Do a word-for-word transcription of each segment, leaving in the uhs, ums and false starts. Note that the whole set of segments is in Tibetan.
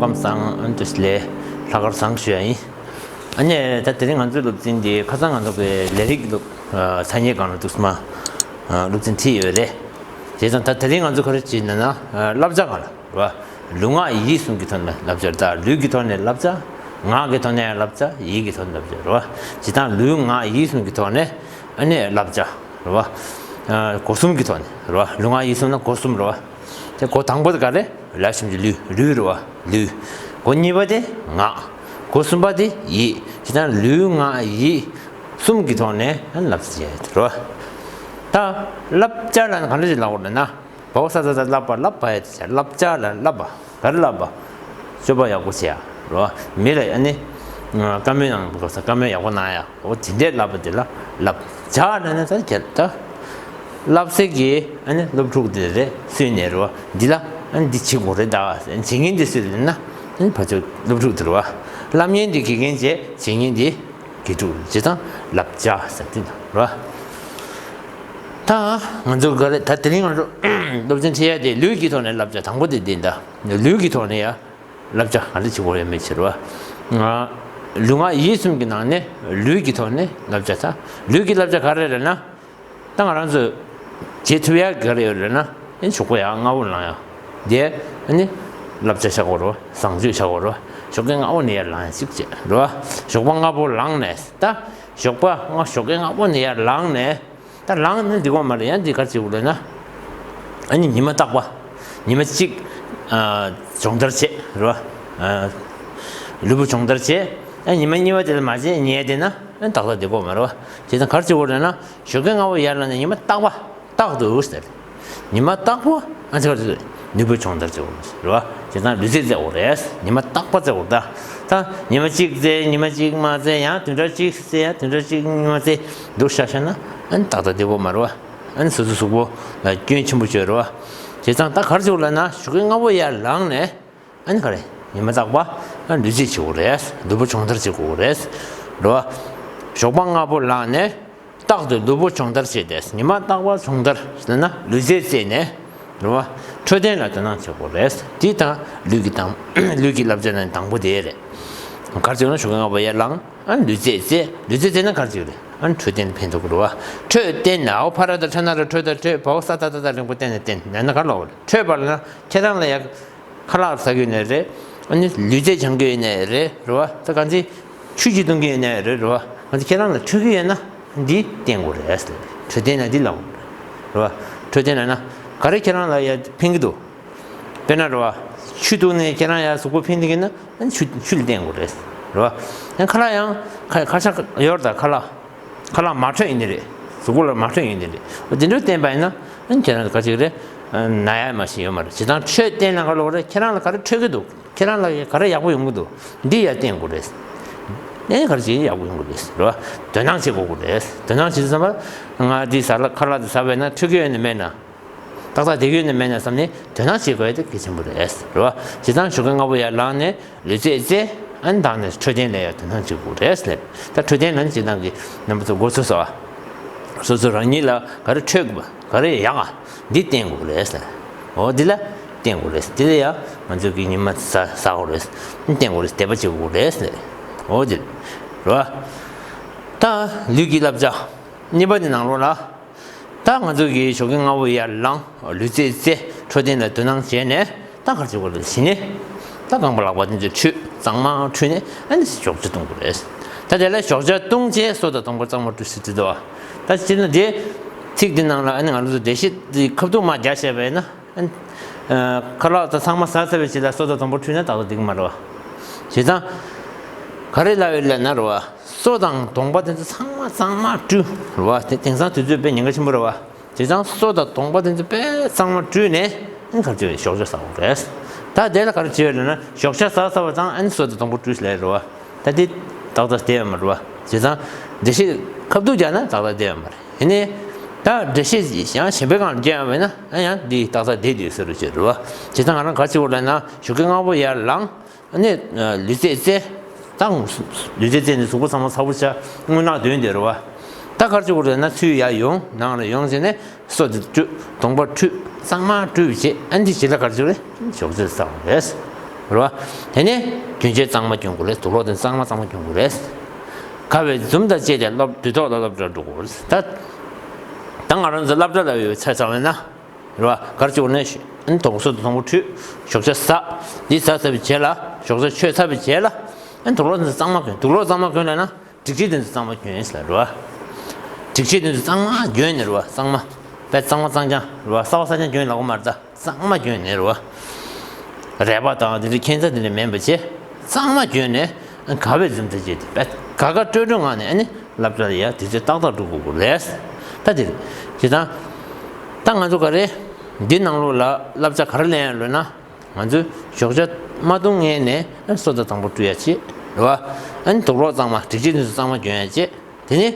ཕམ་བཟང་། ཨ་ནི་ལས་ལྷག་དཀར་བཟང་ཞུ་ཡ་ཡིན། ཨ་ནི་ད་དེ་རིང་ང་ཚོའི་སློབ་ཚན་འདི་ཁ་སང་ང་ཚོ་གི་ལས་རིགས་སློབ་ས་གཉིས་སྒང་ལ་འདུག་སེ་མ་སློབ་ཚན་ཁྲིད་ཡོད་རེད། བྱས་ཙང་ད་དེ་རིང་ང་ཚོ་ག་རེ་བྱེད་ན་ན་བསླབ་བྱ་སྒང་ལ་རེད་བ། ལུས་ངག་ཡིད་གསུམ་གྱི་ཐོག་ནས་བསླབ་བྱ། ད་ལུས་ཀྱི་ཐོག་ནས་བསླབ་བྱ། ངག་གི་ཐོག་ནས་བསླབ་བྱ། ཡིད་ཀྱི་ཐོག་ནས་བསླབ་བྱ་རེད་བ། བྱས་ཙང་ལུས་ངག་ཡིད་གསུམ་གྱི་ཐོག་ནས་ཨ་ནི་བསླབ་བྱ་རེད་བ། སྒོ་གསུམ་གྱི་ཐོག་ནས་རེད་བ། ལུས་ངག་ཡིད་གསུམ་ན་སྒོ་གསུམ་རེད་བ། དེ་སྒོ་དང་པོ་དེ་ག་རེ། ལ་ཞབས་ཀྱུ་ལུ། ལུ་རེད་བ། ལུ། སྒོ་གཉིས་པ་དེ་ངག་སྒོ་གསུམ་པ་དེ་ཡིད། བྱས་ཙང་ལུས་ངག་ཡིད་གསུམ་གྱི་ཐོག་ནས་བསླབ་བྱ་བྱས་ཡོད་རེད་བ། ད་བསླབ་བྱ་ལ་གང་འདྲ་ཞིག་ལབ་དགོས་རེད་ན། བའོ་ས་ས་ས་བསླབ་པ། བསླབ་པ་ཡ་དེ་བྱ། བསླབ་བྱ་ལ་བསླབ་པ། ག་རེ་བསླབ་པ། སྤྱོད་པ་ཡག་པོ་བྱེད་ཡ་རེད་བ། མི་ལ་ཨ་ནི་བཀའ་མོལ་གནང་སྐབས་སུ་བཀའ་མོལ་ཡག་པོ་གནང་ཡ། འོ་དེ་འདྲས་བསླབ་པ་དེ་ལ་བསླབ་བྱ་ལབ་ན་ས་ཁྱེད་ད། བསླབ་སའི་གི་ཨ་ནི་སློབ་ཕྲུག་དེ་རེད། སུས་ནས་རེད་བ། འདི་ལ་ཨ་ནི་འདི་བྱེད་དགོས་རེད། ད་བྱེད་མཁན་འདི་སུས་རེད་ན། ཨ་ནི་ཕར་ཚུར་སློབ་ཕྲུག་དེ་རེད་བ། བསླབ་མཁན་འདི་དགེ་རྒན་བྱས། བྱེད་མཁན་འདི་དགེ་ཕྲུག། བྱས་ཙང་བསླབ་བྱ་ཟེར་དེ་རེད་བ། ད་ང་ཚོ་ག་རེ་ད་དེ་རིང་ང་ཚོ་སློབ་ཚན་ཁྲིད་ཡ་དེ་ལུས་ཀྱི་ཐོག་ནས་བསླབ་བྱ་དང་པོ་དེ་འདི་འདྲ། ལུས་ཀྱི་ཐོག་ནས་ཡ། བསླབ་བྱ་ག་འདྲ་བྱེད་དགོས་ཡོད་མེད་ཕྱིར་བ། ལུས་ངག་ཡིད་གསུམ་གྱི་ནང་ནས་ལུས་ཀྱི་ཐོག་ནས་བསླབ་བྱ་ད། ལུས་ཀྱི་བསླབ་བྱ་ག་རེ་རེད་ན། ད་ང་རང་ཚོས་བྱེད་ཐུབ་ཡ་ག་རེ་ཡོད་རེད་ན། ཨེ་ཞོགས་པ་ཡར་སྔ་པོ་ལངས་ཡ། དེ་ཨ་ནི་བསླབ་བྱ་བྱ་དགོས་རེད་བ། བཟང་སྤྱོད་བྱ་དགོས་རེད་བ། ཞོགས་ཀས་སྔ་པོ་ནས་ཡར་ལངས་ཡ་གཅིག་བྱེད་རེད་བ། ཞོགས་པ་སྔ་པོ་ལངས་ནས་ད། ཞོགས་པ་སྔ་ཞོགས་ཀས་སྔ་པོ་ནས་ཡར་ལངས་ནས། ད་ལངས་ནས་འདི་གོ་མ་རེད། ཡང་འདི་ག་རེ་བྱེད་དགོས་རེད་ན། ཨ་ནི་ཉི་མ་རྟག་པ། ཉི་མ་གཅིག་ཨ་སྦྱོང་བརྡར་བྱེད་རེད་བ། ཨ་ལུས་པོ་སྦྱོང་བརྡར་བྱེད། ཨ་ཉི་མ་གཉིས་པ་དེ་ལ་མ་བྱེད་ཉལ་བསྡད་ན། ཨ་ཏག་ཏག་འདི་གོ་མ་རེད་བ། བྱས་ཙང་ག་རེ་བྱེད་དགོས་རེད་ན། ཞོགས་ཀས་སྔ་པོ་ཡར་ལངས་ནས་ཉི་མ་རྟག་པ་རྟག་ཏུ་ཟེར། ཉི་མ་རྟག་པ་ཨ་ཙི་ག་རེ་ལུས་པོ་སྦྱོང་བརྡར་བྱེད་དགོས་རེད་བ། བྱས་ཙང་ལུས་རྩལ་རྩེ་དགོས་རེད། ཉི་མ་རྟག་པ་རྩེ་དགོས་རེད། ད་ད་ཉི་མ་གཅིག་རྩེ། ཉི་མ་གཅིག་མ་རྩེ། ཡང་བདུན་ཕྲག་གཅིག་རྩེ། ཡང་བདུན་ཕྲག་གཅིག་མ་རྩེ། འདུག་བཞག་བཞག་ན་ཨ་ནི་ཏག་ཏག་བསྡད་དགོས་མ་རེད་བ། ཨ་ནི་སོ་སོའི་གཟུགས་པོ་ལ་སྐྱོན་ཆེན་པོ་བྱོས་རེད་བ། བྱས་ཙང་ད་ག་རེ་བྱེད་དགོས་ལབ་ན། ཞོགས་ཀས་སྔ་པོ་ཡར་ལངས་ནས་ཨ་ནི་ག་རེ། ཉི་མ་རྟག་པ་ཨ་ནི་ལུས་རྩལ་བྱེད་དགོས་རེད། ལུས་པོ་སྦྱོང་བརྡར་བྱེད་དགོས་རེད། རེད་བ། ཞོགས་པ་སྔ་པོ་ལངས་ནས། རྟག་ཏུ་ལུས་པོ་སྦྱོང་བརྡར་བྱས་ཏེ། ཉི་མ་རྟག་པར་སྦྱོང་བརྡར་ཟེར་ན་ལུས་རྩལ་རྩེས་ནས་རེད་བ། འཕྲོད་བསྟེན་ལ་དོ་སྣང་བྱེད་དགོས་རེད། འདི་དང་ལུས་ཀྱི་དང་ལུས་ཀྱི་བསླབ་བྱ་ནང་དང་པོ་དེ་རེད། ག་རེ་བྱེད་ན་ཞོགས་ཀས་སྔ་པོ་ཡར་ལངས། ཨ་ནི་ལུས་རྩལ་རྩེ། ལུས་རྩལ་རྩེས་ན་ག་རེ་བྱེད་རེད། ཨ་ནི་འཕྲོད་བསྟེན་ལ་ཕན་ཐོགས་ཀྱི་རེད་བ། འཕྲོད་བསྟེན་ལ་འོ་ཕ་ར་ད་ཁྲ་ན་ར་ཁྲོ་ད་ཁྲོད། བའོ་ས་ད་ད་ད་རིང་པོ་བསྟེན་ནས་བསྟེན་ན་ན་ག་རེ་ལབ་དགོས་རེད། འཕྲོད་པ་ལབ་ན་ཁྱེད་རང་ལ་ཡ། ཁ་ལག་ཟ་གི་ཡོད་ནའི་རེད། ཨ་ནི་ལུས་རྩལ་སྦྱང་གི་ཡོད་ནའི་རེད། རེད་བ། ད་གང་ཚེ་ཆུ་གཅིག་བཏུང་གི་ཡོད་ནའི་རེད། རེད་བ། གང་ཚེ་ཁྱེད་རང་ལ་འཕྲོད་ཀྱི་ཡོད་ན་འདི་བསྟེན་དགོས་རེད། འཕྲོད་བསྟེན་ལ་འདི་ལབ་དགོས་རེད། རེད་བ། འཕྲོད་བསྟེན་ལབ་ན་ག་རེ་ཁྱེད་རང་ལ་ཡ་ཕན་གྱི་འདུག་དཔེར་ན་རེད་བ། ཆུ་བཏུང་ནས་ཁྱེད་རང་ཡ་གཟུགས་པོ་ཕན་གྱི་ཡོད་ན་ཨ་ནི་ཆུ་ཆུ་ལ་བསྟེན་དགོས་རེད། རེད་བ། ཡང་ཁ་ལག་ཡང་ཁ་ཁ་ཤ་ཡོད་རེད། ད་ཁ་ལག་ཁ་ལག་མ་འཕྲོད་ཡིན་ནི་རེད། གཟུགས་པོ་ལ་མ་འཕྲོད་ཡིན་ནི་རེད། འོ་དེ་འདྲ་བསྟེན་པ་ཡིན་ན་ཨ་ནི་ཁྱེད་རང་ག་ཅིག་རེད། ན་ཡ་མ་ཞིག་ཡོད་མ་རེད། བྱས་ཙང་འཕྲོད་བསྟེན་ན་ག་ལབ་དགོས་རེད། ཁྱེད་རང་ལ་ག་རེ་འཕྲོད་ཀྱི་འདུག་ཁྱེད་རང་ལ་ག་རེ་ཡག་པོ་ཡོང་གི་འདུག་འདི་ཡར་བསྟེན་དགོས་རེད། ཨ་ནི་ག་རེ་བྱས་ཡག་པོ་ཡོང་གི་རེད། རེད་བ། དོ་སྣང་བྱེད་དགོས་ཀྱི་རེད། དོ་སྣང་བྱེད་དུས་ཙམ་པ་ང་འདི་ཟ་ལ་ཁ་ལག་འདི་ཟ་བས་ན་འཕྲོད་ཀྱི་ཡོད་ནི་མེད་ན། ཏག་ཏག་བསྡད་ཀྱི་ཡོད་ནི་མེད་ན་བསམ་ནས་དོ་སྣང་བྱེད་དགོས་ཡ་དེ་གལ་ཆེན་པོ་རེད། རེད་བ། བྱས་ཙང་ཞོགས་ཀས་སྔ་པོ་ཡར་ལངས་ནས་ལུས་རྩལ་རྩེ། ཨ་ནི་དང་ནས་འཕྲོད་བསྟེན་ལ་ཡང་དོ་སྣང་བྱེད་དགོས་རེད་ཟེར། ད་འཕྲོད་བསྟེན་ལ་ནི་སྤྱིར་བཏང་གི་རྣམ་པ་ཚོ་འགོ་ཚུགས་སོ། སོ་སོ་རང་ཉིད་ལ་ག་རེ་འཕྲོད་དགོས་པ། ག་རེ་ཡག་པ། འདི་བསྟེན་དགོས་རེད་ཟེར། འོ་འདི་ལ་བསྟེན་དགོས་རེད། འདི་ལ་ཡང་ང་ཚོ་གི་ཉི་མ་ཟ་ཟ་དགོས་རེད། བསྟེན་དགོས་རེད། དད་པ་བྱེད་དགོས་རེད་ཟེར། འོ་འདི་རེད་བ། ད་ལུས་ཀྱི་བསླབ་བྱ་གཉིས་པ་ནི་ནང་ལོགས་ལ། ད་ང་ཚོ་གིས་ཞོགས་ཀས་སྔ་པོ་ཡར་ལངས། ལུས་རྩལ་རྩེ། འཕྲོད་བསྟེན་ལ་དོ་སྣང་བྱས་ནས་ད་ག་རེ་བྱེད་དགོས་རེད། གཞི་ནས་ད་རྐང་པ་ལག་པ་དེ་ཚོ་འཁྲུད། གཙང་མ་འཁྲུད་ནས་ཨ་ནི་ཞོགས་ཇ་བཏུང་དགོས་རེད། ད་དེ་ལ་ཞོགས་ཇ་བཏུང་རྗེས་སོ་དང་གདོང་པ་གཙང་མ་བཀྲུ་ཟེར་གྱི་འདུག་ད་སྤྱིར་ན་དེ་ཚིག་འདི་ནང་ལ་ཨ་ནི་ང་ཚོ་འགྲེལ་བཤད་འདི་ཁ་ཐུག་མ་རྒྱག་བཤད་པ་ཡིན་ན། ཨ་ནི་ཁ་ལག་དང་ཚང་མ་ཟ་ཚར་བའི་རྗེས་ལ་སོ་དང་གདོང་པ་འཁྲུད་ན་ཏག་ཏག་འགྲིག་གི་མ་རེད་བ། བྱས་ཙང་ག་རེ་ལབ་ཡོད་ལབ་ན་རེད་བ། སོ་དང་གདོང་པ་དེ་ཚོ་ཚང་མ་གཙང་མ་བཀྲུ་རེད་བ། དེ་དེང་སང་དུས་ཚོད་དཔེ་ཉེན་ཁ་ཆེན་པོ་རེད་བ། བྱས་ཙང་སོ་དང་གདོང་པ་དེ་ཚོ་དཔེ་གཙང་མ་བཀྲུས་ནས་ཨ་ནི་ག་རེ་བྱེད། ཞོགས་ཇ་ཟ་དགོས་རེད། ད་དེ་ལ་ག་རེ་བྱེད་ཡོད་ལབ་ན། ཞོགས་ཇ་ཟ་ཚར་བ་དང་ཨ་ནི་སོ་དང་གདོང་པ་བཀྲུས་ལབ་རེད་བ། ད་དེ་ཏག་ཏག་བསྡད་ཡོད་མ་རེད་བ། བྱས་ཙང་འགྲེལ་བཤད་ཁ་ཐུག་རྒྱག་ན་ཏག་ཏག་བསྡད་ཡོད་མ་རེད། ཡིན་ནའི་ད་འགྲེལ་བཤད་ཡང་གཞན་པའི་སྒང་ལ་རྒྱག་ཡོང་བས་ན་ཨ་ཡང་འདི་ཏག་ཏག་བསྡད་དུས་ཟེར་རོ་བྱེད་རེད་བ། བྱས་ཙང་ང་རང་ག་རེ་བྱེད་དགོས་ལབ་ན། ཞོགས་ཀས་སྔ་པོ་ཡར་ལངས། ཨ་ནི་ལུས་རྩལ་རྩེ། ད་ལུས་རྩལ་རྩེ་ནས་གཟུགས་པོ་ཚང་མ་ཚ་པོ་ཆགས། རྔུལ་ནག་འདོན་བསྡད་རེད་བ། ད་ག་རེ་བྱེད་དགོས་རེད་ན། ཚུར་ཡར་ཡོང་། ནང་ལ་ཡོང་བྱས་ནས་སོ་དེ་བཀྲུ། གདོང་པ་བཀྲུ། གཙང་མ་བཀྲུས་བྱས། ཨ་ནི་དེ་རྗེས་ལ་ག་རེ་བྱེད་དགོས་རེད། ཞོགས་ཇ་ཟ་དགོས་རེད། རེད་བ། དེ་ནས་རྒྱུན་ཆད་གཙང་མ་གྱོན་དགོས་རེད། དུག་ལོག་དེ་གཙང་མ་གཙང་མ་གྱོན་དགོས་རེད། དགའ་བའི་འཛུམ་དང་བཅས་ཏེ་སློབ་དུས་ཐོག་ལ་སློབ་གྲྭར་འགྲོ་དགོས་རེད། ད་ད་ང་རང་ཚོ་སློབ་གྲྭ་ལ་ཡོད་ཆ་ཚང་བས་ན། རེད་བ། གར་བྱུང་ནས་ཨན་དོག་སོ་དང་པོ་ཁྲུས། ཞོགས་ཇ་ཟ། འདི་ཟ་ཚར་བའི་རྗེས་ལ། ཞོགས་ཇ་མཆོད་ཚར་བའི་རྗེས་ལ། ཨན་དུག་ལོག་འདི་གཙང་མ་གྱོན། དུག་ལོག་གཙང་མ་གྱོན་ལ་ན། སྒྲིག་ཆས་དེ་ཚོ་གཙང་མ་གྱོན་ཟེར་རེད་བ། སྒྲིག་ཆས་དེ་ཚོ་གཙང་མ་གྱོན་ནས་རེད་བ། གཙང་མ། དཔེ་གཙང་མ་གཙང་རྐྱང་རེད་བ། གསར་པ་གསར་རྐྱང་གྱོན་ལབ་དགོས་མ་རེད་ད། གཙང་མ་གྱོན་ནས་རེད་བ། རས་པ་དང་དེ་ཚོ་ཁྱད་མཚར་དེ་འདྲ་མེད་པ་བྱས། གཙང་མ་གྱོན་ནས་དགའ་བའི་འཛུམ་དང་བཅས་ཏེ་དཔེ་དགའ་དགའ་སྤྲོ་སྤྲོའི་ངང་ནས་ཨ་ནི་སློབ་གྲྭ་ལ་ཡ་དུས་ཚོད་ཏག་ཏག་འགྲོ་དགོས་ཀྱི་རེད། ད་དེ་རེད། བྱས་ཙང་ད་ང་ཚོ་ག་རེ་འདི་ནང་ལོགས་ལ་བསླབ་བྱ་ག་རེ་ལེན་ཡ་ལོས་ན། ང་ཚོས་ཞོགས་ཇ་མ་བཏུང་སྔོན་ནས་སོ་ད་དང་པོ་བཀྲུ་ཡ་བྱེད། རེད་བ། ཨ་ནི་དུག་ལོག་གཙང་མ་སྒྲིག་ཆས་དེ་ཚོ་གཙང་མ་གྱོན་ཡ་བྱེད། དེ་ནས་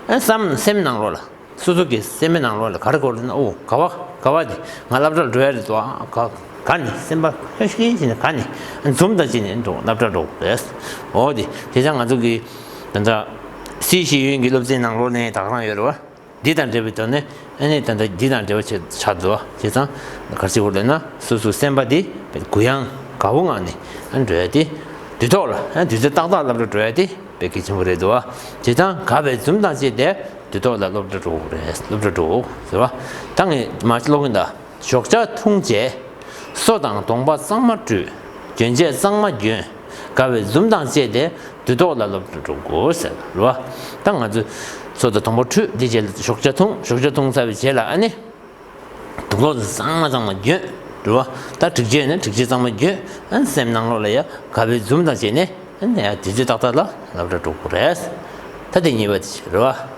ཨ་བསམ་སེམས་ནང་ལོགས་ལ། སོ་སོ་གི་སེམས་པའི་ནང་ལོགས་ལ་ག་རེ་གོ་རེད་ན། ཨོ་དགའ་བ་དགའ་བ་དེ་ང་སློབ་གྲྭར་འགྲོ་ཡ་རེད་དོ། ཨ་དགའ་དགའ་ནས་སེམས་པ་ཧྲ་ཤིག་བྱས་ནས་དགའ་ནས་འཛུམ་དང་བཅས་ནས་འགྲོ་སློབ་གྲྭར་འགྲོ་དགོས་རེད། ཨོ་དེ་དེ་ཙང་ང་ཚོ་གི་ད་ལྟ་སཱི་ཤེས་ཡོན་གྱི་སློབ་ཚན་ནང་ལོགས་ནས་ད་ག་རང་ཡོད་རེད་བ། འདི་དང་འབྲེལ་བའི་ཐོག་ནས་ཨ་ནི་ད་ལྟ་འདི་དང་འབྲེལ་བ་ཆེ་ཆགས་འདུག་བ། བྱས་ཙང་ག་རེ་བྱེད་དགོས་ལབ་ན། སོ་སོའི་སེམས་པ་འདི་གུ་ཡངས་དགའ་བོ་ངང་ནས་ཨ་འགྲོ་ཡ་དེ། དུས་ཐོག་ལ་ཨ་དུས་ཚོད་ཏག་ཏག་སློབ་གྲྭ་འགྲོ་ཡ་དེ་དཔེ་གལ་ཆེན་པོ་རེད་འདུག་བ། བྱས་ཙང་དགའ་བའི་འཛུམ་དང་བཅས་ཏེ་དུས་ཐོག་ལ་སློབ་གྲྭ་འགྲོ་དགོས་རེད། སློབ་གྲྭ་འགྲོ་ཟེར་བ། ད་ངས་མར་ཀློག་གིན་གདའ། ཞོགས་ཇ་འཐུང་རྗེས། སོ་དང་གདོང་པ་གཙང་མ་བཀྲུས། གྱོན་ཆས་གཙང་མ་གྱོན། དགའ་བའི་འཛུམ་དང་བཅས་ཏེ་དུས་ཐོག་ལ་སློབ་གྲྭར་འགྲོ་དགོས་ཟེར་རེད་བ། ད་ང་ཚོས་སོ་དང་གདོང་པ་བཀྲུས། དེ་རྗེས་ལ་ཞོགས་ཇ་འཐུང་། ཞོགས་ཇ་འཐུང་ཚར་བའི་རྗེས་ལ་ཨ་ནི། དུག་ལོག་གཙང་མ་གཙང་མ་གྱོན། རེད་བ། ད་སྒྲིག་ཆས་ནི་སྒྲིག་ཆས་གཙང་མ་གྱོན། ཨ་ནི་སེམས་ནང་ལོགས་ལ་ཡ་དགའ་བའི་འཛུམ་དང་བཅས་ནས། ཨ་ནི་ཡ་དུས་ཚོད་ཏག་ཏག་ལ་སློབ་གྲྭར་འགྲོ་དགོས་རེད། ད་དེ་གཉིས་པ་དེ་རེད་བ།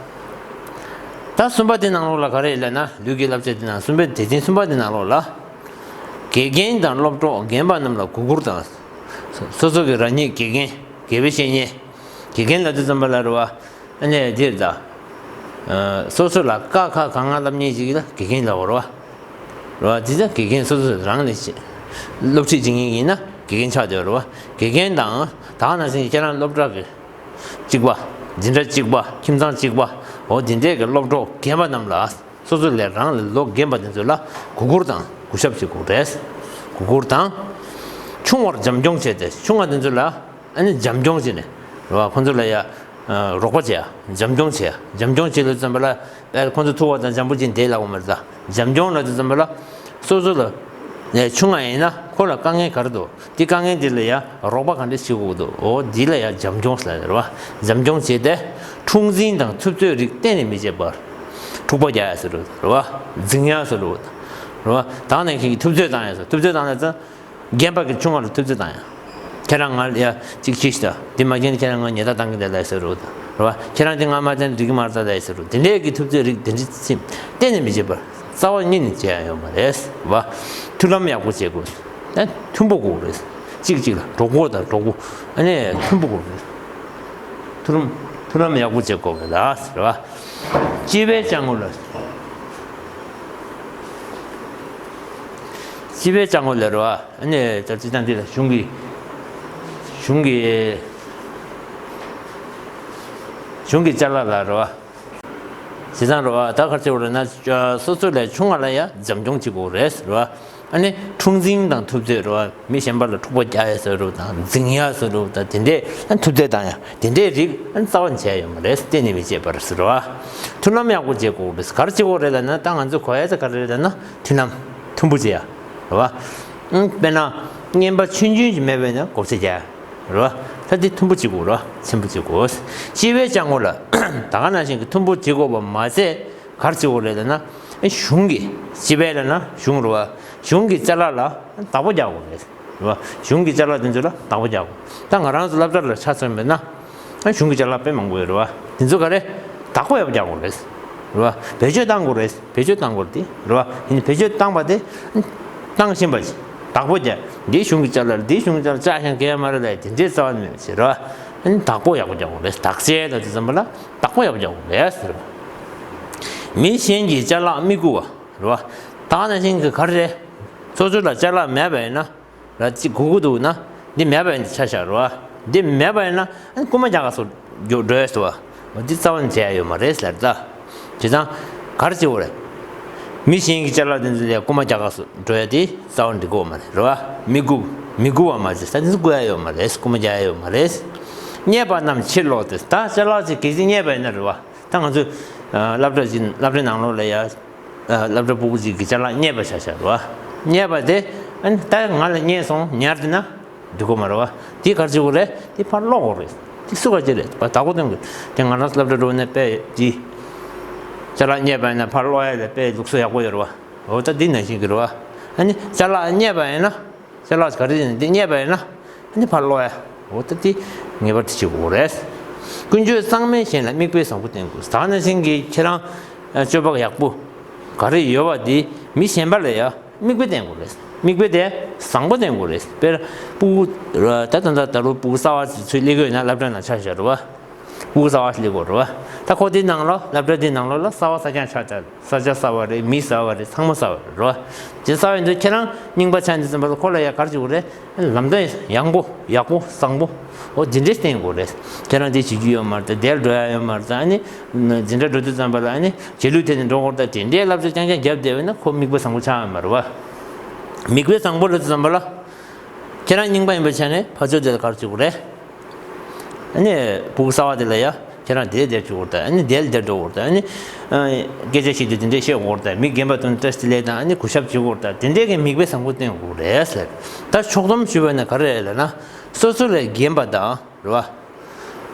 ད་གསུམ་པ་དེ་ནང་ལོགས་ལ་ག་རེ་ཡོད་ལབ་ན། ལུས་ཀྱི་བསླབ་བྱ་དེ་ནང་གསུམ་པའི་སྡེ་ཚན་གསུམ་པ་དེ་ནང་ལོགས་ལ། དགེ་རྒན་དང་སློབ་གྲོགས་རྒན་པ་རྣམས་ལ་གུས་བཀུར་དང་། སོ་སོ་གི་རང་ཉིད་དགེ་རྒན། དགེ་བའི་བཤེས་གཉེན། དགེ་རྒན་ལབ་དུས་ཙམ་པ་ལ་རེད་བ། ཨ་ནི་འདིར་ད། ཨ་སོ་སོ་ལ་ཀ་ཁ་ག་ང་བསླབ་མཁན་ཅིག་ལ་དགེ་རྒན་ལབ་དགོས་རེད་བ། རེད་བ། དེ་ཚོ་དགེ་རྒན་སོ་སོ་རང་ལས་བྱེད། སློབ་ཁྲིད་བྱེད་མཁན་ཡིན་ན་དགེ་རྒན་ཆགས་བསྡད་ཡོད་རེད་བ། དགེ་རྒན་དང་ད་ག་ནང་བཞིན་ཁྱེད་རང་སློབ་གྲྭ་གི་གཅིག་པ། འཛིན་གྲྭ་གཅིག་པ། ཁྱིམ་ཚང་གཅིག་པ། འོ་དེ་འདྲས་ཀྱི་སློབ་གྲོགས་རྒན་པ་རྣམས་ལ། སོ་སོ་ལས་རང་ལས་ལོ་རྒན་པ་དེ་ཚོ་ལ་གུས་བཀུར་དང་གུས་ཞབས་བྱེད་དགོས་རེད། གུས་བཀུར་དང་། ཆུང་བར་བྱམས་སྐྱོང་བྱས་ཏེ། ཆུང་བ་དེ་ཚོ་ལ་ཨ་ནི་བྱམས་སྐྱོང་བྱས་ནས་རེད་བ། ཁོ་ཚོ་ལ་ཡ་རོགས་པ་བྱེད་ཡ། བྱམས་སྐྱོང་བྱེད་ཡ། བྱམས་སྐྱོང་བྱེད་ལ་ཙམ་པ་ལ་དཔེ་ཁོ་ཚོ་ཐུག་པ་དང་འཇམ་པོ་ཅིག་བསྡད་ལབ་དགོས་མ་རེད་ད། བྱམས་སྐྱོང་ལབ་དུས་ཙམ་པ་ལ་སོ་སོ་ལ་ཡ་ཆུང་བ་ཡིན་ན་ཁོ་ལ་དཀའ་ངལ་ག་རེ་འདུག་དེ་དཀའ་ངལ་དེ་ལ་ཡ་རོགས་པ་ག་འདྲ་བྱེད་དགོས་འདུག་འོ་འདི་ལ་ཡ་བྱམས་སྐྱོང་ཟེར་རེད་བ། བྱམས་སྐྱོང་བྱས་ཏེ། འཁྲུག་འཛིང་དང་ཐུབ་ཚོད་རིགས་གཏན་ནས་མི་བྱེད་པར། འཁྲུག་པ་རྒྱག་ཡ་ཟེར་རེད་བ། འཛིང་ཡ་ཟེར་རེད་བ། རེད་བ། ད་ནས་ཁྱེད་ཀྱིས་ཐུབ་ཚོད་བཏང་ཡ་ཟེར། ཐུབ་ཚོད་བཏང་ཡ་ཟེར། རྒན་པ་གིས་ཆུང་བ་ལ་ཐུབ་ཚོད་བཏང་ཡ། ཁྱེད་རང་ང་ལ་ཡ་གཅིག་བྱས་ཤིག་ད། འདི་མ་བྱས་ན་ཁྱེད་རང་ང་ཉེས་རྡུང་བཏང་གི་རེད་ལབ་ཡ་ཟེར་རེད་བ། རེད་བ། ཁྱེད་རང་འདི་ང་མ་བྱས་ན་འགྲིག་གི་མ་རེད་ད་ལབ་ཡ་ཟེར་རེད་བ། དེ་འདྲས་ཀྱི་ཐུབ་ཚོད་རིགས་དེ་འདྲས་སེམས་གཏན་ནས་མི་བྱེད་པར། རྩ་བ་ཉིད་ནས་བྱེད་ཡ་ཡོད་མ་རེད་བ། མཐུན་ལམ་ཡག་པོ་བྱེད་དགོས། ཨ་མཐུན་པོ་དགོས་རེད། གཅིག་གཅིག་ལ་གྲོགས་པོ་དང་གྲོགས་པོ། ཨ་ནི་མཐུན་པོ་དགོས་རེད། མཐུན་ལམ་མཐུན་ལམ་ཡག་པོ་བྱེད་དགོས་རེད་ལ་ཟེར་བ། སྤྱི་པའི་ཅ་དངོས་ལ། སྤྱི་པའི་ཅ་དངོས་ལ་རེད་བ། ཨ་ནི་ད་སྤྱི་བཏང་འདི་ལ་གཞུང་གི། གཞུང་གི། གཞུང་གི་ཅ་ལག་ལ་རེད་བ། བྱས་ཙང་རེད་བ། ད་ག་རེ་བྱེད་དགོས་རེད་ན། སོ་སོ་ལས་ཆུང་བ་ལ་ཡ་བྱམས་སྐྱོང་བྱེད་དགོས་རེད་ཟེར་བ། ཨ་ནི་འཁྲུག་འཛིང་དང་ཐུབ་ཚོད་རེད་བ། མི་གཞན་པ་ལ་འཁྲུག་པ་རྒྱག་ཡ་ཟེར་རུ་དང་འཛིང་ཡ་ཟེར་རུ་དང་དེ་འདྲས་ཨ་ཐུབ་ཚོད་བཏང་ཡ་དེ་འདྲས་རིགས་ཨ་རྩ་བ་ནས་བྱས་ཡོད་མ་རེད། གཏན་ནས་མི་བྱེད་པར་ཟེར་བ། མཐུན་ལམ་ཡག་པོ་བྱེད་དགོས་རེད། ག་རེ་བྱེད་དགོས་རེད་ལབ་ན། ད་ང་ཚོ་གོ་ཡ་ད་ག་རེ་རེད་ལབ་ན། མཐུན་ལམ་མཐུན་པོ་བྱེད་ཡ་རེད་བ། ཨང་དཔེར་ན་རྔན་པ་ཆུང་ཆུང་ཞིག་མེད་པས་ན་བགོ་བཤའ་རྒྱག་ཡ། རེད་བ། ད་འདི་མཐུན་པོ་བྱེད་དགོས་རེད་བ། ཆེན་པོ་བྱེད་དགོས། སྤྱི་པའི་ཅ་དངོས་ལ་ད་ག་ནང་བཞིན་གྱི་མཐུན་པོ་བྱེད་དགོས་པ་མ་ཟད། ག་རེ་བྱེད་དགོས་རེད་ལབ་ན། ཨེ་གཞུང་གི་སྤྱི་པའི་ལབ་ན་གཞུང་རེད་བ། གཞུང་གི་ཅ་ལག་ལ་བདག་པོ་རྒྱག་དགོས་རེད། རེད་བ། གཞུང་གི་ཅ་ལག་དེ་ཚོ་ལ་བདག་པོ་རྒྱག་དགོས། ད་ང་རང་ཚོ་སློབ་གྲྭ་ལ་ཆ་མཚོན་པ་ཡིན་ན། ཨེ་གཞུང་གི་ཅ་ལག་དཔེ་མང་པོ་ཡོད་རེད་བ། དེ་ཚོ་ག་རེ། བདག་པོ་ཡག་པོ་རྒྱག་དགོས་རེད། རེད་བ། བེད་སྤྱོད་གཏང་དགོས་རེད། བེད་སྤྱོད་གཏང་དགོས་རེད་དེ། རེད་བ། ཡིན་ནའི་བེད་སྤྱོད་བཏང་པ་དེ། བཏང་བཞིན་པ་ཞིག་བདག་པོ་རྒྱག་འདིའི་གཞུང་གི་ཅ་ལག་འདིའི་གཞུང་གི་ཅ་ལག་བཅག་ཤིང་གས་མ་རེད་ལབ་དེ་འདྲའི་རྩ་བ་ནས་མེད་པ་ཞིག་རེད་བ། ཨ་ནི་བདག་པོ་ཡག་པོ་རྒྱག་དགོས་རེད། བདག་གཅེས་ལ་དེ་ཙམ་པ་ལ་བདག་པོ་ཡག་པོ་རྒྱག་དགོས་རེད་ཟེར་བ། མི་གཞན་གྱི་ཅ་ལག་མི་བཀུར་བ། རེད་བ། ད་ག་ནང་བཞིན་གྱི་ག་རེ་རེད། སོ་སོ་ལ་ཅ་ལག་མེད་པ་ཡིན་ན། ར་གཅིག་སྒུག་གི་འདུག་ན། འདི་མེད་པ་ཡིན་ཆ་བཞག་རོ། འདི་མེད་པ་ཡིན་ན་རྐུན་མ་རྒྱག་ག་སོ་འགྲོ་ཡ་སོ། འདི་རྩ་བ་ནས་བྱས་ཡ་ཡོད་མ་རེད་ཟེར་ད། བྱས་ཙང་ག་རེ་བྱེད་དགོས་རེད། མི་གཞན་གྱི་ཅ་ལག་དེ་ཚོ་ལ་རྐུན་མ་རྒྱག་ག་སོ་འགྲོ་ཡ་དེ་རྩ་བ་ནས་འགྲིག་གི་ཡོད་མ་རེད་རོ། མི་སྒུག་མི་བསྐུལ་བ་མ་ཟད་ད་དེ་ཚོ་བསྐུལ་ཡ་ཡོད་མ་རེད། སྐུལ་མ་རྒྱག་ཡ་ཡོད་མ་རེད། བརྙས་པ་རྣམས་ཕྱིར་ལོག་སྟེ། ད་ཅ་ལག་ཅིག་གལ་སྲིད་བརྙས་པ་ཡིན་ན་རེད་བ། ད་ང་ཚོས་ཨ་སློབ་གྲྭ་ཅིག་སློབ་གྲྭའི་ནང་ལོགས་ལ་ཡ་ཨ་སློབ་གྲྭ་ཕྲུ་གུ་ཅིག་གིས་ཅ་ལག་བརྙས་པ་ཆ་བཞག་རེད་བ། བརྙས་པ་དེ་ཨ་ནི་ད་ང་ལ་བརྙས་སོང་ཉར་དེ་ན་འགྲིག་གོ་མ་རེད་བ། དེ་ག་རེ་བྱེད་དགོས་རེད། དེ་ཕར་སློག་དགོས་རེད། དེ་སུ་ག་ཅི་རེད་བ། བདག་པོ་སྟོན་དགོས། དེ་ང་རང་སློབ་གྲྭ་འགྲོ་ནས་དཔེ་དེ་ཅ་ལག་བརྙས་པ་ཡིན་ན་ཕར་སློག་ཡ་ལ་དཔེ་ལུགས་སྲོལ་ཡག་པོ་ཡོད་རེད་བ། འོ་ད་འདི་ནང་བཞིན་གྱི་རེད་བ། ཨ་ནི་ཅ་ལག་རྙེད་པ་ཡིན་ན། ཅ་ལག་ག་རེ་ཡིན་འདི་རྙེད་པ་ཡིན་ན། ཨ་ནི་ཕར་སློག་ཡ། འོ་ད་འདི་ངེས་པར་དུ་བྱེད་དགོས་རེད། ཀུན་སྤྱོད་གཙང་མས་གཞན་ལ་མིག་དཔེ་བཟང་པོ་བསྟན་དགོས། ད་ནང་བཞིན་གྱི་ཁྱེད་རང་སྤྱོད་པ་ཡག་པོ་ག་རེ་ཡོད་པ་འདི་མི་གཞན་པ་ལ་ཡ་མིག་དཔེ་བསྟན་དགོས་རེད། མིག་དཔེ་དེ་བཟང་པོ་བསྟན་དགོས་རེད། དཔེར་ན་ཕྲུ་གུ་ད་ད་ད་ད་རུང་ཕྲུ་གུ་གསར་པ་ཚོས་སླེབས་ཀྱི་ཡོད་ན་སློབ་གྲྭ་ནང་ཆ་བཞག་རེད་བ། ཕྲུ་གུ་གསར་པ་ཞིག་སླེབས་ཀྱི་ཡོད་རེད་བ། ད་ཁོ་དེའི་ནང་ལ་སློབ་གྲྭ་དེའི་ནང་ལོགས་ལ་གསར་པ་གསར་རྐྱང་ཆགས་ཚར། ས་ཆ་གསར་པ་རེད། མི་གསར་པ་རེད། ཚང་མ་གསར་པ་རེད་བ། དེ་གསར་པ་ཡིན་དུས་ཁྱེད་རང་རྙིང་པ་ཆགས་འདུག་ཙམ་པ་ལ་ཁོ་ལ་ཡ་ག་རེ་བྱེད་དགོས་རེད། ལམ་སྟོན་ཡག་པོ་ཡག་པོ་བཟང་པོ་འོ་དེ་འདྲས་བསྟན་དགོས་རེད། ཁྱེད་རང་དེ་བྱེད་རྒྱུ་ཡོད་མ་རེད། དེར་འགྲོ་ཡ་ཡོད་མ་རེད། ཨ་ནི་འཛིན་གྲྭ་འགྲོ་དུས་ཙམ་པ་ལ་ཨ་ནི་རྗེས་ལུས་དེ་ནས་འགྲོ་དགོས་རེད། དེ་འདྲའི་བསླབ་བྱ་རྐྱང་རྐྱང་བརྒྱབ་བསྡད་པ་ཡིན་ན་ཁོ་མིག་དཔེ་བཟང་པོ་ཆགས་ཡོད་མ་རེད་བ། མིག་དཔེ་བཟང་པོ་ལབ་དུས་ཙམ་པ་ལ། ཁྱེད་རང་རྙིང་པ་ཡིན་པའི་ཆ་ནས་ཕར་ཕྱོགས་དེ་ལ་ག་རེ་བྱེད་དགོས་རེད། ཨ་ནི་ཕྲུ་གུ་གསར་པ་དེ་ལ་ཡ་ཁྱེད་རང་དེ་དེར་བྱེད་དགོས་རེད། ཨ་ནི་དེ་ལ་དེར་འགྲོ་དགོས་རེད། ཨ་ནི་ཨ་སྐད་ཆ་བཤད་དུས་དེ་འདྲས་བཤད་དགོས་རེད། མི་རྒན་པ་དང་བཀྲ་ཤིས་བདེ་ལེགས་དང་ཨ་ནི་གུས་ཞབས་བྱེད་དགོས་རེད། དེ་འདྲས་ཀྱི་མིག་དཔེ་བཟང་པོ་བསྟན་དགོས་རེད་ཟེར། ད་ཕྱོགས་བསྡོམས་ཞུས་པ་ན་ག་རེ་རེད་ལབ་ན། སོ་སོ་ལས་རྒན་པ་དང་རེད་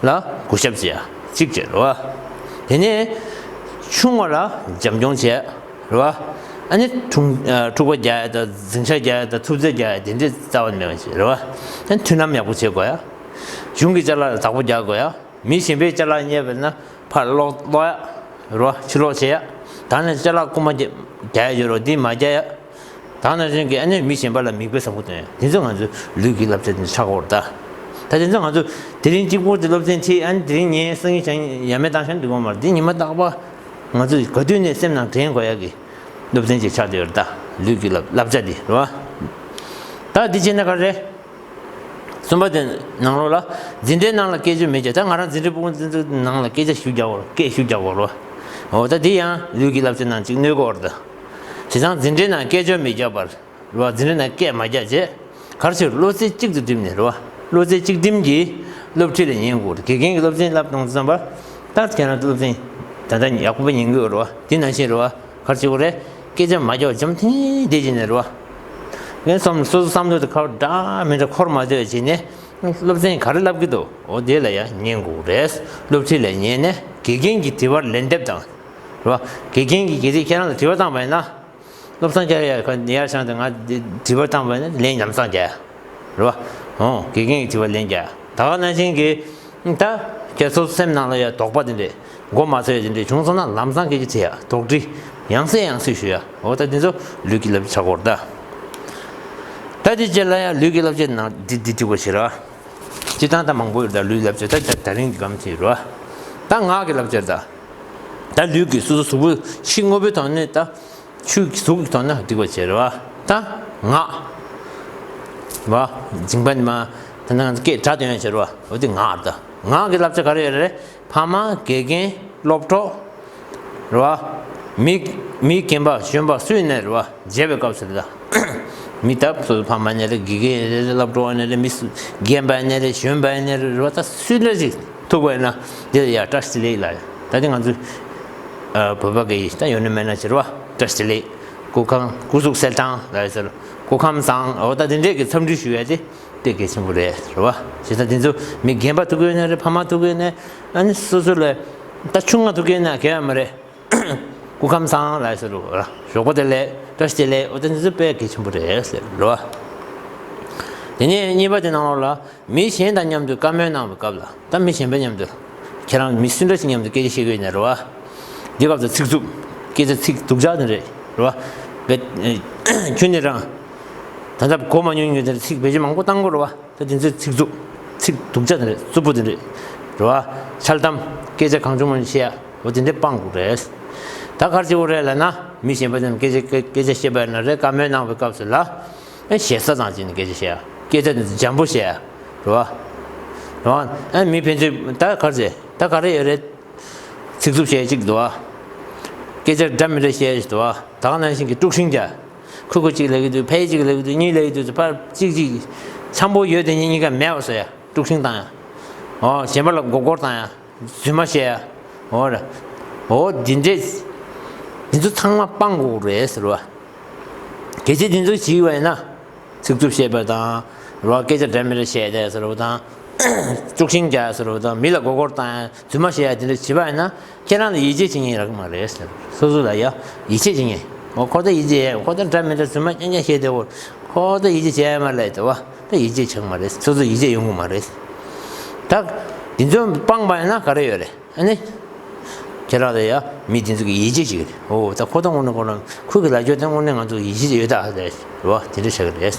བ། ལ་གུས་ཞབས་བྱེད་ཡ་གཅིག་བྱེད་རེད་བ། དེ་ནས་ཆུང་བ་ལ་བྱམས་སྐྱོང་བྱེད་རེད་བ། ཨ་ནི་འཁྲུག་ཨ་འཁྲུག་པ་རྒྱག་ཡ་དང་འཛིང་ཆ་རྒྱག་ཡ་དང་ཐུབ་ཚོད་རྒྱག་ཡ་དེ་འདྲས་རྩ་བ་ནས་མེད་པ་བྱེད་རེད་བ། ཨ་ནི་མཐུན་ལམ་ཡག་པོ་བྱེད་དགོས་ཡ། གཞུང་གི་ཅ་ལག་ལ་བདག་པོ་རྒྱག་དགོས་ཡ། མི་གཞན་པའི་ཅ་ལག་རྙེད་པ་ན་ཕར་སློག་སློག་ཡ་རེད་བ། ཕྱིར་སློག་བྱེད་ཡ། ད་ནི་ཅ་ལག་རྐུ་མ་རྒྱག་རྒྱག་ཡ་ཡོད་རེད་བ། འདི་མ་རྒྱག་ཡ། ད་ནང་བཞིན་གྱི་ཨ་ནི་མི་གཞན་པ་ལ་མིག་དཔེ་བཟང་པོ་སྟོན་ཡ་དེ་ཚོ་ང་ཚོའི་ལུས་ཀྱི་བསླབ་བྱ་དེ་ཆགས་ཀྱི་ཡོད་རེད་ད། ད་དེ་ཚོ་ང་ཚོ་དེ་རིང་གཅིག་པོ་དེ་སློབ་ཚན་ཁྲིད། ཨ་ནི་དེ་རིང་ངས་སང་ཉིན་བྱ་ཡ་མེད་བཏང་ཤག་འགྲིག་གི་མ་རེད། འདི་ཉི་མ་རྟག་པར་ང་ཚོས་ག་དུས་ནས་སེམས་ནང་དྲན་དགོས་ཡ་གི་སློབ་ཚན་ཅིག་ཆགས་བསྡད་ཡོད་རེད་ད། ལུས་ཀྱི་བསླབ་བསླབ་བྱ་དེ་རེད་བ། ད་འདི་བྱས་ན་ག་རེ། གསུམ་པ་དེ་ནང་ལོགས་ལ་འཛིན་གྲྭའི་ནང་ལ་སྐད་ཅོར་མི་རྒྱག་ད་ང་རང་འཛིན་གྲྭའི་ཕྲུ་གུ་འཛིན་གྲྭའི་ནང་ལ་སྐད་ཆ་ཞུ་རྒྱག་གོ་སྐད་ཞུ་རྒྱག་གོ་རེད་བ། འོ་ད་འདི་ཡང་ལུས་ཀྱི་བསླབ་བྱ་ནང་ཅིག་གནོད་ཀྱི་ཡོད་རེད་ད། བྱས་ཙང་འཛིན་གྲྭའི་ནང་སྐད་ཅོར་མི་རྒྱག་པར། རེད་བ། འཛིན་གྲྭའི་ནང་སྐད་མ་རྒྱག་བྱས། ག་རེ་བྱེད། བློ་རྩེ་གཅིག་ཏུ་བསྒྲིམས་ནས་རེད་བ། བློ་རྩེ་གཅིག་བསྒྲིམས་ཀྱིས་སློབ་ཁྲིད་ལ་ཉན་དགོས་རེད། དགེ་རྒན་གྱིས་སློབ་ཚན་བསླབ་གཏོང་དུས་ཙམ་པ། ད་ཁྱེད་རང་ཚོ་སློབ་ཚན་ད་ལྟ་ཡག་པོ་ཉན་གྱི་ཡོད་རེད་བ། དེ་ནང་བཞིན་རེད་བ། ག་རེ་བྱེད་དགོས་རེད། སྐད་ཆ་མ་རྒྱག་བྱམས་ཐིང་བསྡད་བྱས་ནས་རེད་བ། ངས་བསམ་སོ་སོ་བསམ་བློ་དེ་ཁ་འདྲ་མི་འདྲ་འཁོར་མ་བསྡད་བྱས་ནས། སློབ་ཚན་ག་རེ་བསླབ་ཀྱི་འདུག་འོ་དེ་ལ་ཡང་ཉན་དགོས་རེད། སློབ་ཁྲིད་ལ་ཉན་ནས་དགེ་རྒན་གྱི་དྲི་བར་ལན་འདེབས་དང་། རེད་བ། དགེ་རྒན་གྱིས་གལ་སྲིད་ཁྱེད་རང་ལ་དྲི་བ་བཏང་བ་ཡིན་ན། བློ་བཟང་རྒྱ་ཡར་ཁ་ཡར་བཞེངས་ཏེ་ང་འདི་དྲི་བ་བཏང་བ་ནི་ལན་ལམ་སང་རྒྱག་ཡ། རེད་བ། འོང་། དགེ་རྒན་གྱི་དྲི་བ་ལན་རྒྱག་ཡ། ད་ག་ནང་བཞིན་གྱི། ད་ཁྱེད་ཚོ་སེམས་ནང་ལ་ཡ་དོགས་པ་དེ་འདྲས། མགོ་མ་ཚོས་ཡ་དེ་འདྲས་བྱུང་སོང་ན་ལམ་སང་སྐད་ཆ་དྲི་ཡ། དོགས་འདྲི། ཡང་སེ་ཡང་སེ་ཞུ་ཡ། འོ་ད་དེ་ཚོ་ལུས་ཀྱི་བསླབ་བྱ་ཆགས་ཀྱི་ཡོད་རེད་ད། ད་དེ་རྗེས་ལ་ཡ་ལུས་ཀྱི་བསླབ་བྱའི་ནང་འདི་འདི་འདི་གོ་ཤེས་ར། སྤྱིར་བཏང་ད་མང་པོ་ཡོད་རེད་ད། ལུས་བསླབ་བྱ་ད་ད་དེ་རིང་གི་གམ་ཞིག་རེད་བ། ད་ངག་གི་བསླབ་བྱ་རེད་ད། ད་ལུས་ཀྱི་སོ་སོ་གཟུགས་པོ་ཕྱི་དངོས་པོའི་ཐོག་ནས་ད། ཆོས་ཀྱི་གཟུགས་ཀྱི་ཐོག་ན་སྡིག་པ་བྱེད་རེད་བ། ད་ངག་བ། མཇིང་པ་ནས་མར་ད་ནང་སྐད་སྒྲ་འདོན་ཡ་བྱེད་རེད་བ། འོ་དེ་ངག་རེད་ད། ངག་གི་བསླབ་བྱ་ག་རེ་ཡོད་རེད། ཕ་མ། དགེ་རྒན། སློབ་གྲོགས། རེད་བ། མི་མི་རྒན་པ་གཞོན་པ་སུ་ཡིན་ནའི་རེད་བ། མཇལ་བའི་སྐབས་སུ་རེད་ད། མི་ད་སོ་སོ་ཕ་མ་ཡིན་ནའི་རེད། དགེ་རྒན་ཡིན་ནའི་རེད། སློབ་གྲོགས་ཡིན་ནའི་རེད། མི་སུ་རྒན་པ་ཡིན་ནའི་རེད། གཞོན་པ་ཡིན་ནའི་རེད། རེད་བ། ད་སུ་འདྲ་ཞིག་ཐུག་པ་ཡིན་ན་དེ་ལ་ཡ་བཀྲ་ཤིས་བདེ་ལེགས་ལབ། ད་དེ་ང་ཚོས་ཨ་བོད་པ་གི་ད་ཡོད་ན་མེད་ན་བྱེད་རེད་བ། བཀྲ་ཤིས་བདེ་ལེགས། སྐུ་ཁམས། སྐུ་གཟུགས་གསལ་ཐང་ལབ་ཡ་ཟེར། སྐུ་ཁམས་བཟང་། འོ་ད་དེ་འདྲས་ཀྱི་འཚམས་འདྲི་ཞུ་ཡ་དེ་དཔེ་གལ་ཆེན་པོ་རེད། རེད་བ། བྱས་ཙང་དེ་ཚོ་མི་རྒན་པ་ཐུག་གི་ཡོད་ན་རེད། ཕ་མ་ཐུག་གི་ཡོད་ན། ཨ་ནི་སོ་སོ་ལ་ད་ཆུང་ང་ཐུག་གི་ཡོད་ན་གལ་ཡོད་མ་རེད། སྐུ་ཁམས་བཟང་ལབ་ཟེར་རོ། ཞོགས་པ་བདེ་ལེགས། བཀྲ་ཤིས་བདེ་ལེགས། འོ་དེ་ཚོ་དཔེ་གལ་ཆེན་པོ་རེད་ཟེར་རོ། དེ་ནས་གཉིས་པ་དེ་ནང་ལོགས་ལ་མི་གཞན་དང་མཉམ་དུ་བཀའ་མོལ་གནང་བའི་སྐབས་ལ། ད་མི་གཞན་པ་མཉམ་དུ་ཁྱེད་རང་མི་སུ་འདྲ་ཞིག་མཉམ་དུ་སྐད་ཆ་བཤད་ཀྱི་ཡོད་ན་རོ། འདི་སྐབས་སུ་ཚིག་རྩུབ། སྐད་ཆ་ཚིག་སྡུག་ཅག་དེ་རེད་རོ། བེད་ཁྱོད་ནི་རང་ད་ལྟ་གོ་མ་མྱོང་མྱོང་དེ་ཚིག་བེད་སྤྱོད་མང་པོ་བཏང་དགོས་རོ་བ། ད་དེ་ཚོའི་ཚིག་རྩུབ། ཚིག་སྡུག་ཅག་དེ་རེད། རྩུབ་པོ་དེ་རེད། རེད་བ། འཆལ་གཏམ། སྐད་ཆ་གང་བྱུང་མང་བྱུང་བཤད་ཡ། འོ་དེ་འདྲས་སྤང་དགོས་རེད། ད་ག་རེ་བྱེད་དགོས་རེད་ལབ་ན། མི་གཞན་པ་ཚོས་སྐད་ཆ་སྐད་སྐད་ཆ་བཤད་པ་ཡིན་ན་རེད། བཀའ་མོལ་གནང་བའི་སྐབས་སུ་ལ། ཨེ་ཞེ་ས་ཙམ་བྱས་ནས་སྐད་ཆ་བཤད་ཡ། སྐད་ཆ་དེ་ཚོ་འཇམ་པོ་བཤད་ཡ། རེད་བ། རེད་བ། ཨེ་མི་ཕན་ཚུན་ད་ག་རེ་བྱེད། ད་ག་རེ་ཡོད་རེད། ཚིག་རྩུབ་བཤད་ཡ་གཅིག་འདུག་བ། སྐད་ཆ་འདྲ་མི་འདྲ་བཤད་ཡ་གཅིག་འདུག་བ། ད་ག་ནང་བཞིན་གྱི་དཀྲུག་ཤིང་རྒྱག་ཕྲུ་གུ་གཅིག་ལབ་ཀྱི་འདུག་ཕ་ཡུལ་གཅིག་ལབ་ཀྱི་འདུག་གཉིས་ལབ་ཀྱི་འདུག་ཕར་གཅིག་གཅིག་འཆམ་པོ་ཡོད་དེ་གཉིས་གཉིས་ཀ་མེད་པ་བཟོ་ཡ། དཀྲུག་ཤིང་བཏང་ཡ། ཨོ་གཞན་པ་ལ་མགོ་སྐོར་བཏང་ཡ། རྫུན་མ་བཤད་ཡ། ཨོ་ར། ཨོ་འདི་འདྲས། འདི་ཚོ་ཚང་མ་སྤང་དགོས་རེད་ཟེར་བ། གལ་སྲིད་འདི་ཚོ་བྱེད་པ་ཡིན་ན། ཚིག་རྩུབ་བཤད་པ་དང་། རོ་སྐད་ཆ་འདྲ་མི་འདྲ་བཤད་བསྡད་ཟེར་བ་དང་། དཀྲུག་ཤིང་རྒྱག་ཟེར་བ་དང་མི་ལ་མགོ་སྐོར་བཏང་ཡ་རྫུན་མ་བཤད་ཡ་དེ་འདྲ་བྱེད་པ་ཡིན་ན་ཁྱེད་རང་ལ་ཡིད་ཆེས་བྱེད་མཁན་རག་གི་མ་རེད་ཟེར། སོ་སོ་ལ་ཡ་ཡིད་ཆེས་བྱེད་མཁན། འོ་ཁོ་ད་ཡིད་ཆེས་ཡ་ཁོ་ད་འདྲ་མི་འདྲ་རྫུན་མ་རྐྱང་རྐྱང་བཤད་བསྡད་ཡོད། ཁོ་ད་ཡིད་ཆེས་བྱེད་ཡ་མ་རེད་དེ་བ། ད་ཡིད་ཆེས་བྱེད་གི་མ་རེད། སོ་སོ་ཡིད་ཆེས་ཡོང་གི་མ་རེད། ད་འདི་ཚོ་སྤངས་པ་ཡིན་ན་ག་རེ་ཡོད་རེད། ཨ་ནི། ཁྱེད་རང་ལ་ཡ་མི་དེ་ཚོ་གི་ཡིད་ཆེས་བྱེད་ཀྱི་རེད། འོ་ད་ཁོ་ད་དངོས་གནས་ཁོ་རང་ཁོ་གི་ལབ་རྒྱུ་དེ་དངོས་གནས་ང་ཚོ་ཡིད་ཆེས་ཡོད་ད་རེད་བ། དེ་འདྲ་བྱེད་ཀྱི་རེད།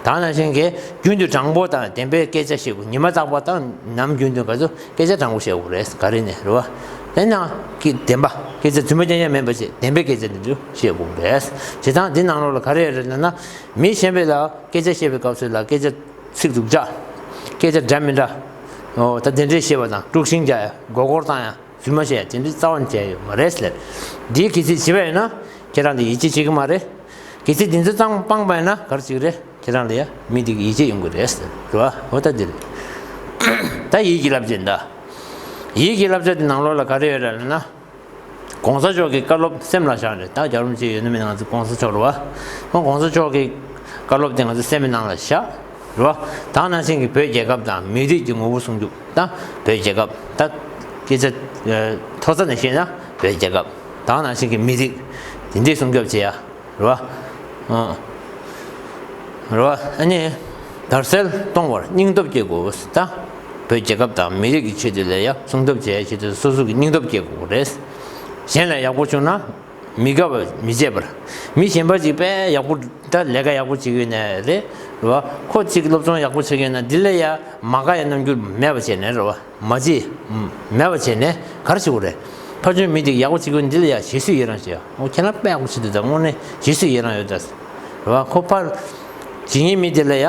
ད་ནང་བཞིན་གྱི་རྒྱུན་དུ་དྲང་པོ་དང་བདེན་པའི་སྐད་ཆ་བཤད་དགོས། ཉི་མ་རྟག་པར་དང་ནམ་རྒྱུན་དུ་ག་ཚོད་སྐད་ཆ་དྲང་པོ་བཤད་དགོས་རེད། ག་རེ་ནས་རེད་བ། དེ་ནང་གི་བདེན་པ་སྐད་ཆ་རྫུན་མ་རྐྱང་རྐྱང་མིན་པ་བྱས་བདེན་པའི་སྐད་ཆ་དེ་ཚོ་བཤད་དགོས་རེད། བྱེད་སྟངས་འདི་ནང་ལོགས་ལ་ག་རེ་ཡོད་རེད་ལབ་ན། མི་གཞན་པའི་ལ་སྐད་ཆ་བཤད་པའི་སྐབས་སུ་ལ་སྐད་ཆ་ཚིག་སྡུག་ཅག་སྐད་ཆ་འདྲ་མི་འདྲ། འོ་ད་དེ་འདྲས་བཤད་པ་དང་དཀྲུག་ཤིང་རྒྱག་ཡ་མགོ་སྐོར་བཏང་ཡ། རྫུན་མ་བཤད་དེ་འདྲའི་རྩ་བ་ནས་བྱས་ཡོད་མ་རེད་ཟེར། འདིའི་གལ་སྲིད་བྱས་པ་ཡིན་ན་ཁྱེད་རང་ལ་ཡིད་ཆེས་བྱེད་ཀྱི་མ་རེད། གལ་སྲིད་འདི་ཚོ་ཚང་མ་སྤངས་པ་ཡིན་ན་ག་རེ་བྱེད་ཀྱི་རེད། ཁྱེད་རང་ལ་ཡ་མི་འདི་གི་ཡིད་ཆེས་ཡོང་གི་རེད་ཟེར་རེད་བ། འོ་ད་འདི་རེད། ད་ཡིད་ཀྱི་བསླབ་བྱ་འདི། ཡིད་ཀྱི་བསླབ་བྱ་འདི་ནང་ལོགས་ལ་ག་རེ་ཡོད་རེད་ལབ་ན། གོང་ས་མཆོག་གི་བཀའ་སློབ་སེམས་ལ་བཞག་ནས། ད་རྒྱལ་བ་རིན་པོ་ཆེ་ཡོད་ན་མེད་ན་ང་ཚོ་གོང་ས་མཆོག་རེད་བ། ཁོང་གོང་ས་མཆོག་གི་བཀའ་སློབ་དེ་ང་ཚོ་སེམས་ནང་ལ་བཞག་རེད་བ། ད་ནང་བཞིན་གྱི་བོད་རྒྱལ་ཁབ་དང་མི་རིགས་ཀྱི་ངོ་བོ་སྲུང་སྐྱོབ་དང་བོད་རྒྱལ་ཁབ་ད་སྐད་ཆ་མཐོ་ས་ནས་བཤད་ན་བོད་རྒྱལ་ཁབ་དང་ནང་བཞིན་གྱི་མི་རིགས་དེ་འདྲའི་སྲུང་སྐྱོབ་བྱེད་ཡ། རེད་བ། ཨ། རེད་བ། ཨ་ནི། དར་སྲོལ་གཏོང་བར་སྙིང་སྟོབས་སྐྱེད་དགོས་ད། བོད་རྒྱལ་ཁབ་དང་མི་རིགས་ཀྱི་ཆེད་དུ་ལ་ཡ་སྲུང་སྐྱོབ་བྱེད་ཡ་ཆེད་དུ་སོ་སོ་གི་སྙིང་སྟོབས་སྐྱེད་དགོས་རེད། གཞན་ལ་ཡག་པོ་བྱུང་ན། མི་དགའ་བ་མི་བྱེད་པར། མི་གཞན་པ་ཅིག་དཔེ་ཡག་པོ་ད་ལས་ཀ་ཡག་པོ་བྱེད་ཀྱི་ཡོད་ན་རེད། རེད་བ། ཁོ་ཅིག་སློབ་སྦྱོང་ཡག་པོ་བྱེད་ཀྱི་ཡོད་ན་འདི་ལ་ཡ་མ་དགའ་ཡ་རྣམ་འགྱུར་མེད་པ་བྱས་ནས་རེད་བ། མ་བརྗེད། མེད་པ་བྱས་ནས་ག་རེ་བྱེད་དགོས་རེད། ཕར་ཕྱོགས་མི་དེ་ཡག་པོ་བྱེད་དགོས་འདི་ལ་ཡ་རྗེས་སུ་ཡི་རང་བྱེད་ཡ། འོ་ཁྱེད་རང་དཔེ་ཡག་པོ་བྱེད་འདུག་ད་དངོས་གནས་རྗེས་སུ་ཡི་རང་ཡོད་ད། རེད་བ། ཁོ་ཕར་བྱེད་མཁན་མི་དེ་ལ་ཡ་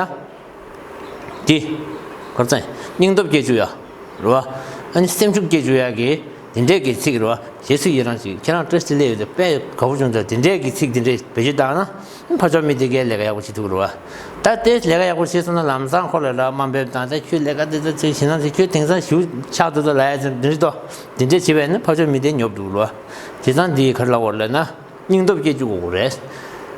དེ་ག་རེ་ཟེར་སྙིང་སྟོབས་སྐྱེ་བཅུག་ཡ། རེད་བ། ཨ་ནི་སེམས་ཤུགས་སྐྱེ་བཅུག་ཡ་གི་དེ་འདྲས་ཀྱི་ཚིག་རེད་བ། རྗེས་སུ་ཡི་རང་བྱེད། ཁྱེད་རང་བཀྲ་ཤིས་བདེ་ལེགས་ཡོད་ད། དཔེ་དགའ་པོ་བྱུང་ད། དེ་འདྲས་ཀྱི་ཚིག་དེ་འདྲས་བེད་སྤྱོད་བཏང་ན་ཕར་ཕྱོགས་མི་དེ་གས་ལས་ཀ་ཡག་པོ་བྱེད་ཐུབ་རེད་བ། ད་དེ་ལས་ཀ་ཡག་པོ་བྱེད་སོང་ན་ལམ་སང་ཁོ་ལ་ར་དམའ་འབེབས་དང་། ད་ཁྱོད་ལས་ཀ་དེ་ད་ཚིག་བྱེད་ན་ཚིག་ཁྱོད་དེང་སང་ཞུ་ཆགས་འདུག་ད་ལབ་ཡ་ཚོ་འདི་རེད་དོ། དེ་འདྲས་བྱེད་པ་ཡིན་ན་ཕར་ཕྱོགས་མི་དེ་ཉོབ་འདུག་རེད་བ། བྱས་ཙང་འདི་ག་རེ་ལབ་དགོས་རེད་ལབ་ན། སྙིང་སྟོབས་སྐྱེ་བཅུག་དགོས་རེད།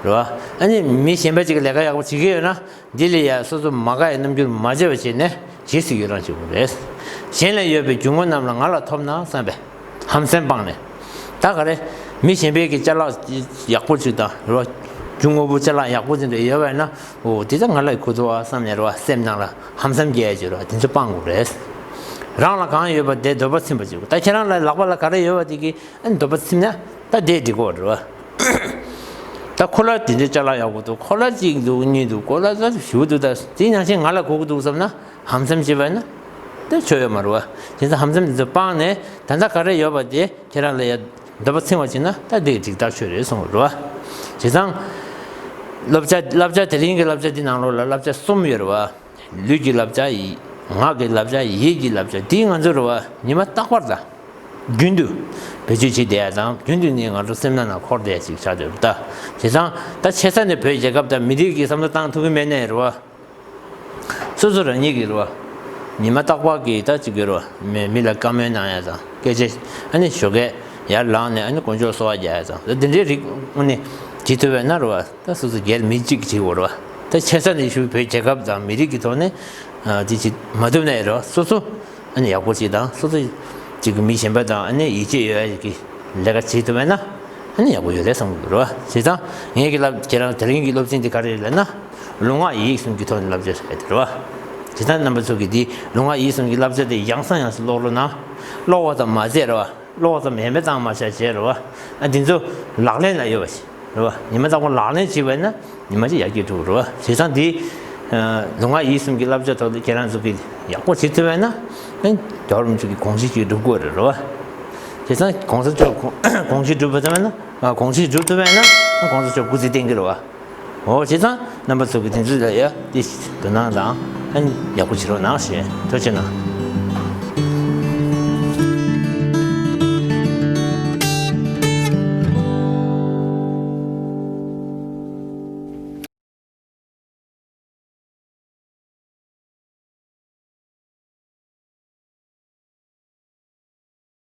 རེད་བ། ཨ་ནི་མི་གཞན་པ་ཅིག་གིས་ལས་ཀ་ཡག་པོ་བྱེད་ཀྱི་ཡོད་ན། འདི་ལ་ཡ་སོ་སོ་མ་དགའ་ཡའི་རྣམ་འགྱུར་མ་བྱེད་པ་བྱས་ནས་རྗེས་སུ་ཡི་རང་བྱེད་དགོས་རེད། གཞན་ལ་ཡོད་པའི་རྒྱུ་དངོས་རྣམས་ལ་ང་ལ་ཐོབ་ན་བསམ་པའི་ཧམ་སེམས་སྤངས་ནས། ད་ག་རེ། མི་གཞན་པའི་གི་ཅ་ལག་ཡག་པོ་ཅིག་དང་རེད་བ། རྒྱུ་དངོས་པོ་ཅ་ལག་ཡག་པོ་ཅིག་འདྲ་ཡོད་པ་ཡིན་ན། འོ་དེ་ད་ང་ལ་གོ་ཐུབ་ཨ་བསམ་ནས་རེད་བ། སེམས་ནང་ལ་ཧམ་སེམས་སྐྱེ་ཡ་ཅིག་རེད་བ། དེ་ཚོ་སྤང་དགོས་རེད། རང་ལ་གང་ཡོད་པ་དེ་འདོད་པ་ཚིམ་པ་ཅིག་ད་ཁྱེད་རང་ལ་ལག་པ་ལ་ག་རེ་ཡོད་པ་དེ་གི་ཨ་ནི་འདོད་པ་ཚིམ་ན་ད་དེ་འགྲིག་གོ་རེད་བ། ད་ཁོ་ལ་དེ་འདྲའི་ཅ་ལག་ཡག་པོ་འདུག་ཁོ་ལ་གཅིག་འདུག་གཉིས་འདུག་ཁོ་ལ་ད་ཞུ་འདུག་ད་དེ་ནང་བཞིན་ང་ལ་དགོས་ཀྱི་འདུག་བསམ་ན་ཧམ་སེམས་བྱེད་པ་ཡིན་ན་དེ་ཆོ་ཡོད་མ་རེད་བ། དེ་ཚོ་ཧམ་སེམས་དེ་ཚོ་སྤངས་ནས་ད་ལྟ་ག་རེ་ཡོད་པ་དེ་ཁྱེད་རང་ལ་ཡ་འདོད་པ་ཚིམ་པ་བྱེད་ན་ད་དེ་འགྲིག་ཐག་ཆོད་རེད་གསུངས་རེད་བ། བྱས་ཙང་། བསླབ་བྱ་བསླབ་བྱ་དེ་རིང་གི་བསླབ་བྱ་འདི་ནང་ལོགས་ལ་བསླབ་བྱ་གསུམ་ཡོད་རེད་བ། ལུས་ཀྱི་བསླབ་བྱ་ཡིན། ངག་གི་བསླབ་བྱ་ཡིན། ཡིད་ཀྱི་བསླབ་བྱ་འདི་ང་ཚོ་རེད་བ། ཉི་མ་རྟག་པར་དང་། རྒྱུན་དུ་བེད་སྤྱོད་བྱེད་བསྡད་ཡ་དང་རྒྱུན་དུ་ནི་ང་ཚོ་སེམས་ནང་ན་འཁོར་བསྡད་ཡ་ཅིག་ཆགས་བསྡད་རེད་ད། བྱས་ཙང་ད་ཆེ་ས་ནས་བོད་རྒྱལ་ཁབ་དང་མི་རིགས་ཀྱི་བསམ་བློ་བཏང་ཐུབ་ཀྱི་མེད་ནའི་རེད་བ། སོ་སོ་རང་ཉིད་ཀྱི་རེད་བ། ཉི་མ་རྟག་པར་གྱི་ད་ཅིག་གི་རེད་བ། མི་མི་ལ་བཀའ་མོལ་གནང་ཡ་དང་སྐད་ཆ་ཨ་ནི་ཞོགས་ཀས་ཡར་ལངས་ནས་ཨ་ནི་དཀོན་མཆོག་གསོལ་བ་རྒྱག་ཡ་དང་ད་འདི་འདྲའི་རིགས་ཨ་ནི་བྱེད་ཐུབ་པས་ན་རེད་བ། ད་སོ་སོ་སྒེར་མི་གཅིག་གིས་བྱེད་དགོས་རེད་བ། ད་ཆེ་ས་ནས་ཞུ་བོད་རྒྱལ་ཁབ་དང་མི་རིགས་ཀྱི་ཐོག་ནས་ཨ་དེ་བྱེད་མ་ཐུབ་ནའི་རེད་བ། སོ་སོ་ཨ་ནི་ཡག་པོ་བྱེད་དང་སོ་སོ་གཅིག་གི་མི་གཞན་པ་དང་ཨ་ནི་ཡིད་ཆེས་ཡོད་ཡ་ཞིག་གི་ལས་ཀ་བྱེད་ཐུབ་པས་ན་ཨ་ནི་ཡག་པོ་ཡོད་རེད་བསམ་གི་འདུག་རེད་བ། བྱས་ཙང་ངེད་ཀྱི་བསླབ་ཁྱེད་རང་དེ་རིང་གི་སློབ་ཚན་འདི་ག་རེ་རེད་ལབ་ན། ལུས་ངག་ཡིད་གསུམ་གྱི་ཐོག་ནས་བསླབ་བྱ་རེད་རེད་བ། བྱས་ཙང་རྣམ་པ་ཚོ་གིས་འདི་ལུས་ངག་ཡིད་གསུམ་གྱི་བསླབ་བྱ་དེ་ཡང་སང་ཡང་སང་ཀློག་རོགས་གནང་། ཀློག་པ་ཙམ་མ་ཟད་རེད་བ། ཀློག་ཙམ་ཡང་མེད་བཏང་མ་བྱ་བྱས་རེད་བ། ཨ་འདི་ཚོ་ལག་ལེན་ལ་ཡོད་པ་ཞིག་རེད་བ། ཉི་མ་རྟག་པར་ལག་ལེན་བྱེད་པ་ཡིན་ན་ཉི་མ་གཅིག་ཡར་རྒྱས་འགྲོ་གི་རེད་བ། བྱས་ཙང་འདི་ལུས་ངག་ཡིད་གསུམ་གྱི་བསླབ་བྱ་ཐོག་ལ་ཁྱེད་རང་ཚོ་གིས་ཡག་པོ་བྱེད་ཐུབ་པ་ཡིན་ན་ཨ་རྒྱལ་བ་རིན་པོ་ཆེ་གི་དགོངས་གཞི་ཅིག་འགྲུབ་དགོས་རེད་རེད་བ། བྱས་ཙང་གོང་ས་མཆོག་དགོངས་གཞི་འགྲུབ་པ་ཙམ་ཡིན་ན་གོང་གཞི་འགྲུབ་ཐུབ་པ་ཡིན་ན་གོང་ས་མཆོག་སྐུ་ཚེ་བརྟན་གྱི་རེད་བ། འོ་བྱས་ཙང་རྣམ་པ་ཚོ་གིས་དེ་ཚོ་ལ་ཡ་དེ་དོ་སྣང་དང་ཨ་ནི་ཡག་པོ་བྱེད་རོགས་གནང་ཞེས་ཐུགས་རྗེ་གནང་།